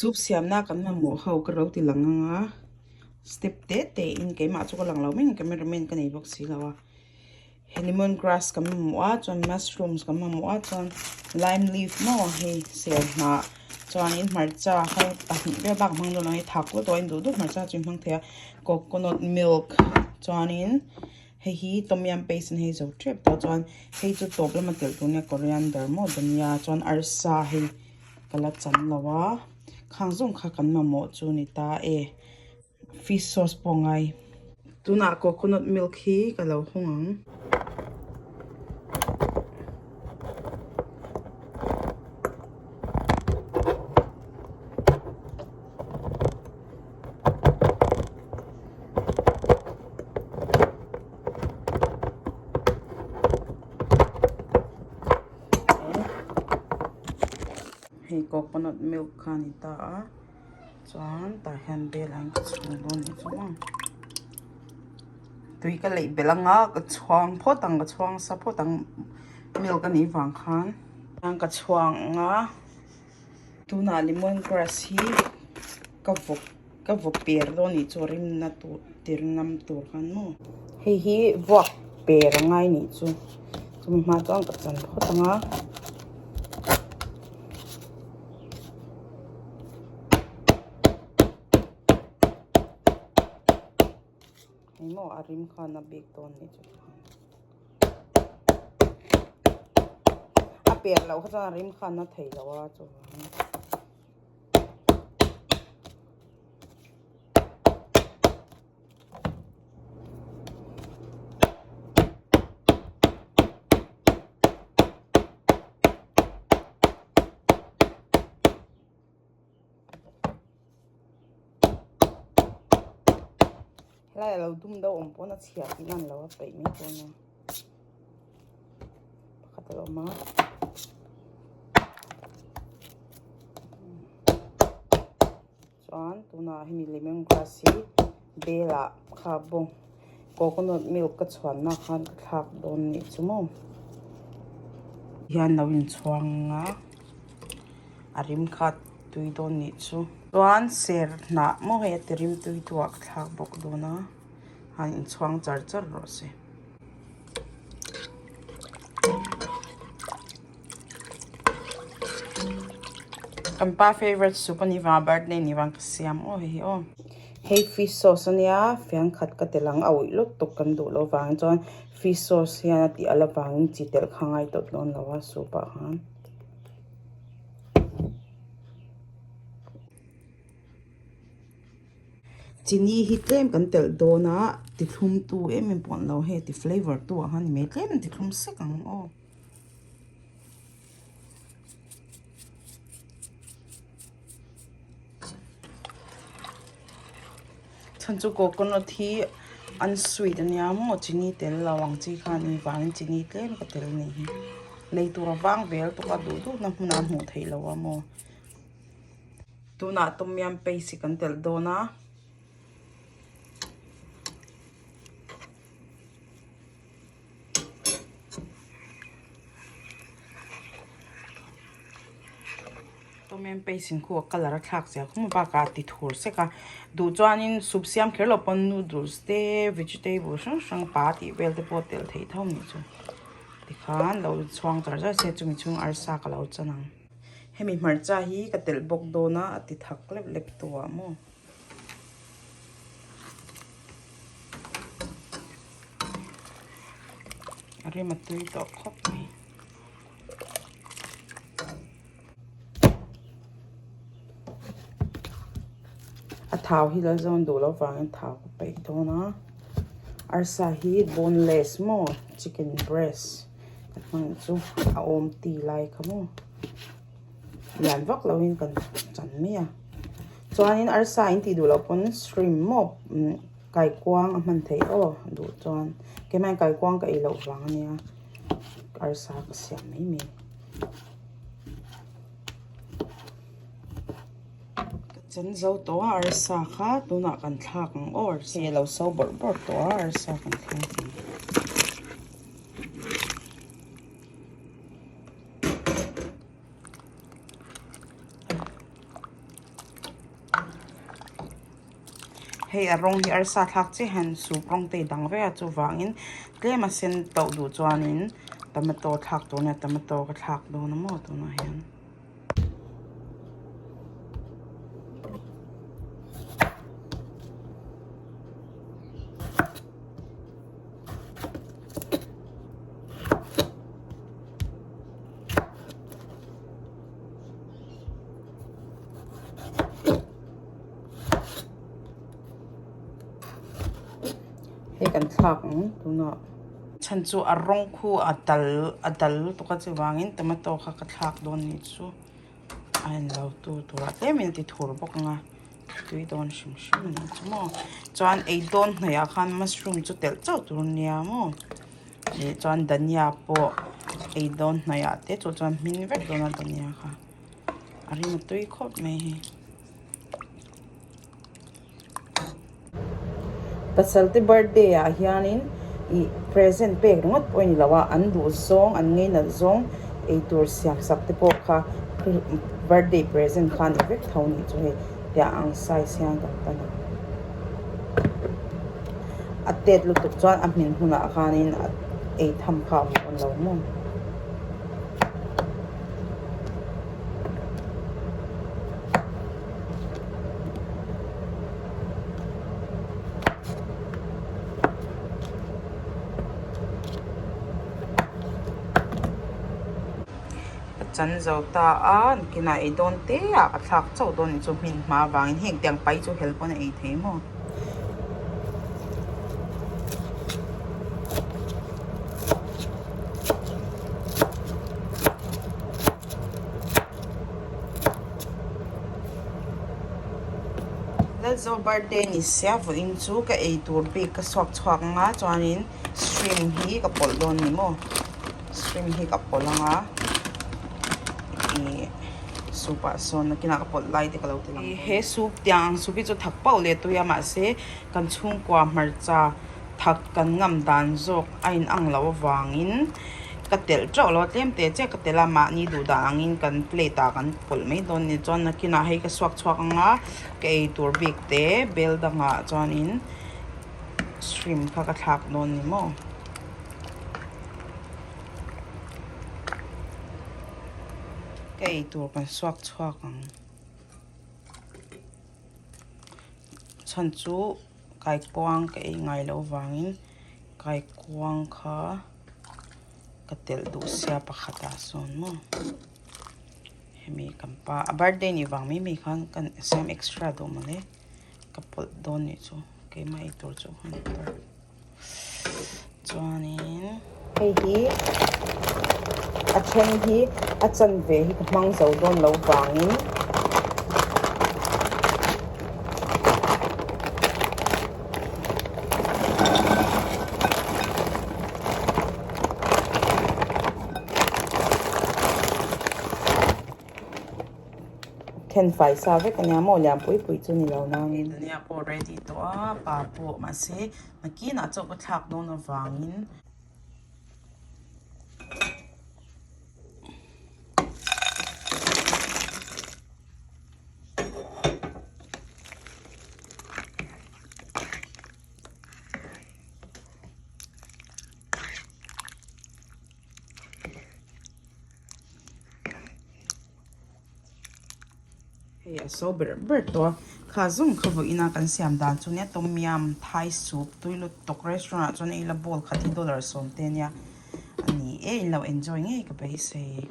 Soup siamna kan mamawh ho ka ro ti lang ang a, step te te in keimah chu ka lang lo mai ang cameraman ka nei bawk si lo a. He lemon grass kan mamawh a chuan mushrooms kan mamawh a chuan lime leaf maw hei ser hnah chuanin hmarcha kha pahnih vel bak a hmang dawn lo a hei thak lutuk a in duh duh hmarcha chu in hmang thei a coconut milk chuanin hei hi tom yum paste in hei zo tep tawh chuan hei chu tawp lama telh tur nia coriander maw dania chuan arsa hei ka la chan lo a khang zawng kha kan mamawh chu ni ta e fish sauce pawh a ngai tunah coconut milk hi ka lo hawng ang. Hei coconut milk kha a ni ta a chuan tah hian bel ah hian ka chhung dawn anih chu maw tui ka leih belh anga ka chhuang phawt ang ka chhuang sa phawt ang milk anih vang khan ka chhuang ang a tunah lemon grass hi ka vawk ka vaw per dawn anih chu a rimna tur tir ngam tur khan maw hei hi vuak per a ngai anih chu chumi hma chuan ka chan phawt ang a. Hei maw a rim khan a bik dawn anih chu a per loh kha chuan a rim khan a thei lo a chuvangin. Helai a lo dum deuh awm pawn a chhia tih nan lo a peih mai dawn a pakhat a lo awm a. Chuan tunah hemi lemon grass hi bel ah kha bawng coconut milk ka chhuanna khan ka thlak dawn anih chu maw hian lo inchhuang a a rim kha tui dawn anih chu chuan ser hnah maw hei a ti rim tui tu ah ka thlak bawk dawn a han inchhuang char char rawh se. Kan pa favourite soup a nih vang a birthday nih vang ka siam aw hei hi aw. Hei fish sauce a nia fian khat ka tel ang a uih lutuk tuk kan duh loh vangin chuan fish sauce hian a tih al avangin chi telh kha ngai tawh dawn lo a soup ah khan. Chini hi tlem kan telh dawn a ti thlum tu em em pawh an lo hei ti flavour tu ah khan ni mai tlem an ti thlum sek ang aw. Chhan chu coconut hi an sweet ania maw chini tel lo ang chi kha ani vangin chini tlem ka tel anih hi lei tur a vang vel tawk a duh duh na hmunah a hmuh theih loh a maw tunah tom yum paste hi kan telh dawn a. Tom yum paste in khu a colour a thlak zia khawp a bakah a ti thur sek a duh chuanin soup siam kher loh pawn noodles te vegetable hrang hrang pa tih vel te pawh telh theih tho anih chu tikhan lo chhuang char zar se chumi chhung arsa ka lo chan ang hemi hmarcha hi ka telh bawk dawn a a ti thak lep lep tawh ah maw. A rem a tui tawh khawp mai. A thau hi lal zawn duh loh vangin thau ka peih dawn a. Arsa hi boneless maw chicken breast ka hmang chu a awm ti lai kha maw. Lian vak loin kan chan mai a. Chuanin arsa in tih duh loh pawn shrimp maw kaikuang a hman theih aw duh chuan keimah hian kaikuang ka ei loh vang ania arsa ka siam mai mai. Ka chan zo tawh a arsa kha tunah kan thlak ang aw arsa hi a lo so bawrh bawrh tawh a arsa kan thlak ang. Hei a rawng hi arsa thlak chiah hian soup rawng te a dang vek a chuvangin tlem a sen tauh duh chuanin tomato thlak tur a nia tomato ka thlak dawn a maw tunah hian. Hei kan thlak ang tunah chhan chu a rawng khu a dal a dal lutuk a chuvangin tomato kha ka thlak dawn nih chu a en lo tu turah tlem in a ti thur bawk ang a tui dawn hrim hrim a nih chu maw chuan ei dawn hnaih ah khan mushroom chu telh chauh tur a nia maw leh chuan dhania pawh ei dawn hnaih ah te chu chuan hmin vek dawn a dhania kha a ring a tui khawp mai hei. Pasal te birthday ah hianin ih present pek ringawt pawh a ni lo a an duh zawng an ngeinat zawng eitur siam sak te pawh kha birthday present kha a ni vek tho a nih chu hei tiang ang size hian kan pan a a tet lutuk chuan a hmin hunah khanin ei tham kha a awm dawn lo maw. Ka chan zo ta a nakinah ei dawn te ah ka thlak chauh dawn nih chu hmin hma avangin heng tiang pai chu hel pawn a ei thei maw. Lalzo birthday ni sia vawiin chu ka ei tur bik ka suak chhuak ang a chuanin shrimp hi ka pawlh dawn ni maw shrimp hi ka pawlh ang a ih soup ah sawn nakinah ka pawlh lai te ka lo ti lang he soup tiang ang soup hi chu thak pauh leh tui a mahse kan chhungkua hmarcha thak kan ngam dan zawk a inang loh avangin ka telh teuh lo a tlem teh chiah ka telh a mahni duh dan angin kan plate ah kan pawlh mai dawn a ni chuan nakinah hei ka suak chhuak ang a ka ei tur bik te bel dangah chuanin shrimp kha ka thlak dawn a ni maw. Ka ei tur kan suak chhuak ang chhan chu. Kaikuang ka ei ngai loh vangin kaikuang kha ka telh duh sia pakhatah sawn maw hemi kan pa a birthday nih vang mai mai khan kan siam extra duh mawle ka pawlh dawn nih chu keimah ei tur chu chuanin hei hi a then hi a chanve hi ka hmang zo dawn lo vangin Then fai sa vek a nia maw lian pui pui chu ni lo nangin. Dhania pawh ready tawh a pa pawh mahse nakinah chauh ka thlak dawn avangin. Hei a so ber ber tawh a kha zawng kha vawiin a kan siam dan chu nia tom yum thai soup tui lutuk restaurant ah chuan ei la bowl khat hi dollar sawm te ania a ni e in lo enjoy ngei ka beisei.